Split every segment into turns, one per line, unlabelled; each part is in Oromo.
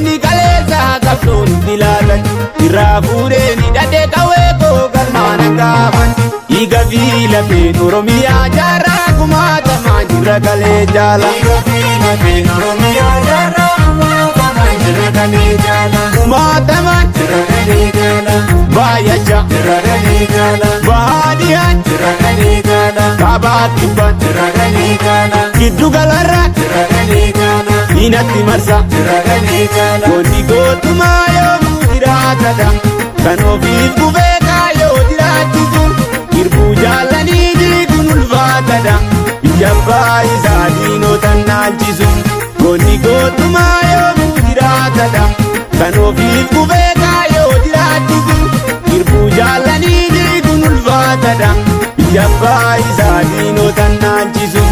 Gootonni kaleessa qabsoon itti laatan irraa fuudhee ni dhadhee qawwee koo galmaan gaafan. Dhiiga fi lafeen Oromiyaa jaarraa kumaatamaa jirra kalee jaala.
Dhiiga fi lafeen Oromiyaa jaarraa kumaatamaan jirra kalee jaala.
Kumaatamaan
Jirra kalee jaala.
baay'achaa
Jirra kalee jaala.
baadiyaan
Jirra kalee jaala.
kaabaa kibbaan
Jirra kalee jaala.
giddu galarraa
Jirra kalee jaala.
diinatti marsa.
Jirra kalee jaala.
Goonni gootummaa yoomuu jiraatadha. Kan ofiif gubee kaayyoo jiraachisu. Irbuu jaallanii diiguun ulfaatadha. Biyya abbaa isaa diinota naalchisu. Goonni gootummaa yoomuu jiraatadha. Kan ofiif gubee kaayyoo jiraachisu. Irbuu jaallanii diiguun ulfaatadha. Biyya abbaa isaa diinota naalchisu.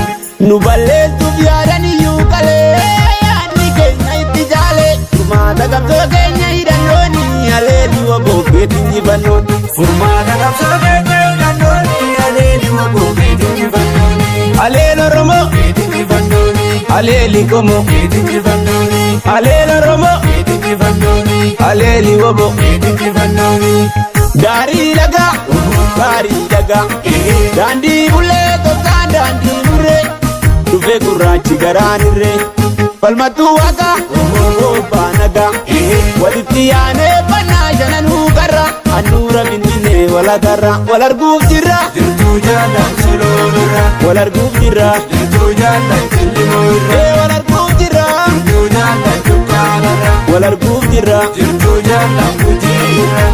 Nu balleessuuf yaadaniyyuu qalee yaadni keenya itti jaalee furmaata qabsoo keenya hidhannooni aleelii waboo keetti injifannoon.
Furmaata qabsoo keenya hidhannooni aleeli waboo keetti injifannooni.
Aleel Oromoo
Keetti injifannooni.
aleeli qomoo
Keetti injifannooni.
aleel Oromoo
Keetti injifannooni.
aleeli waboo.
Keetti injifannooni.
Daarii lagaa gaarii dhagaa daandii bulee tolkaan daandii murree dhufee gurraachi garaan irree falmattuu waaqa roobaa nagaa walitti yaanee fannaa shananuu qarra handhuura finfinnee wal agarra wal arguuf jirra
Jirtuu jaallan soloolurra.
wal arguuf jirra
Jirtuu jaallan cillimoo irra.
ee wal arguuf jirra
Jirtuu jaallan cuqqaalarra.
wal arguuf jirra.
Jirtuu jaallan gujiirra.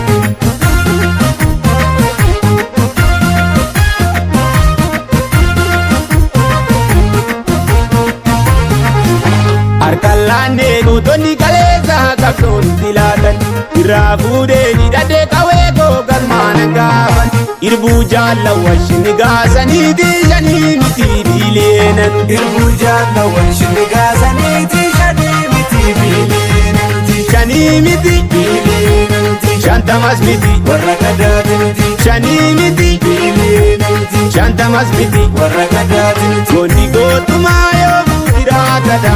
Harkaan laannee gootonni kaleessa qabsoon itti laatan irraa fuudhee ni dhadhee qawwee koo galmaan gaafan. Irbuu jaalawwan shinni gaasaniiti shanii miti biileenan.
Irbuu jaalawwan shinni gaasaniiti shanii miti biiliyoona miti.
Shanii miti
Biiliyoona miti.
shantamas miti
Warra gadaati miti.
shanii miti
Biiliyoona miti.
shantamas miti.
Warra gadaati miti.
Goonni gootummaa yoomuu jiraatadha.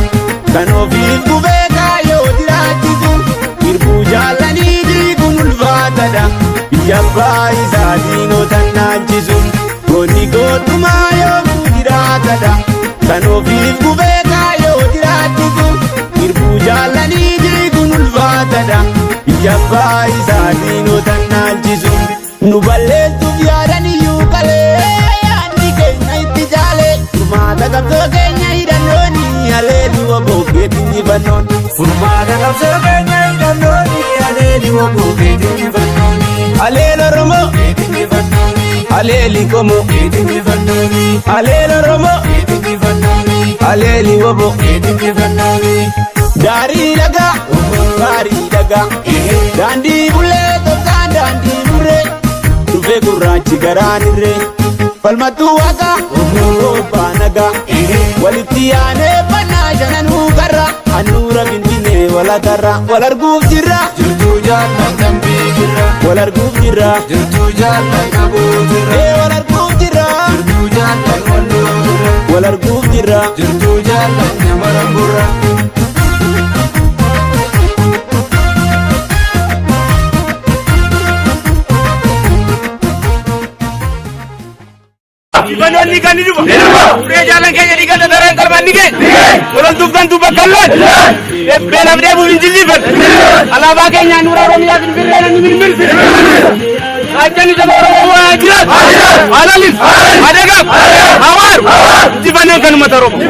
Kan ofiif gubee kaayyoo jiraachisu. Irbuu jaallanii diiguun ulfaatadha. Biyya abbaa isaa diinota naalchisu. Goonni gootummaa yoomuu jiraatadha. Kan ofiif gubee kaayyoo jiraachisu. Irbuu jaallanii diiguun ulfaatadha. Biyya abbaa isaa diinota naalchisu. Nu balleessuuf yaadaniyyuu qalee yaadni keenya itti jaalee furmaata qabsoo keenya hidhannooni aleelii waboo keetti injifannoon.
Furmaata qabsoo keenya hidhannooni aleeli waboo keetti injifannooni.
Aleel Oromoo
Keetti injifannooni.
aleeli qomoo
Keetti injifannooni.
aleel Oromoo
Keetti injifannooni.
aleeli waboo.
Keetti injifannooni.
Daarii lagaa gaarii dhagaa daandii bulee tolkaan daandii murree dhufee gurraachi garaan irree falmattuu waaqa roobaa nagaa walitti yaanee fannaa shananuu qarra handhuura finfinnee wal agarra wal arguuf jirra
Jirtuu jaallan dambii jirra.
wal arguuf jirra
Jirtuu jaallan qabuutirra.
ee wal arguuf jirra
Jirtuu jaallan wallootirra.
wal arguuf jirra.
Jirtuu jaallan nyamaramburra.
Injifannoon kan ni dhufa. Furee jaalan keenya dhiigan dareen qalmaan ni keenya. Walaltuuf kan tuuba kallaan. Beelaaf dheebuuf hin jilliifan. Alaabaa keenya nuura Oromiyaa Finfinnee ni mirmirsi. Qaachanni saba Oromoo waa jiraatu. Haalalis. Adagaaf. Hawaaru. Injifannoon kan uummata Oromoo.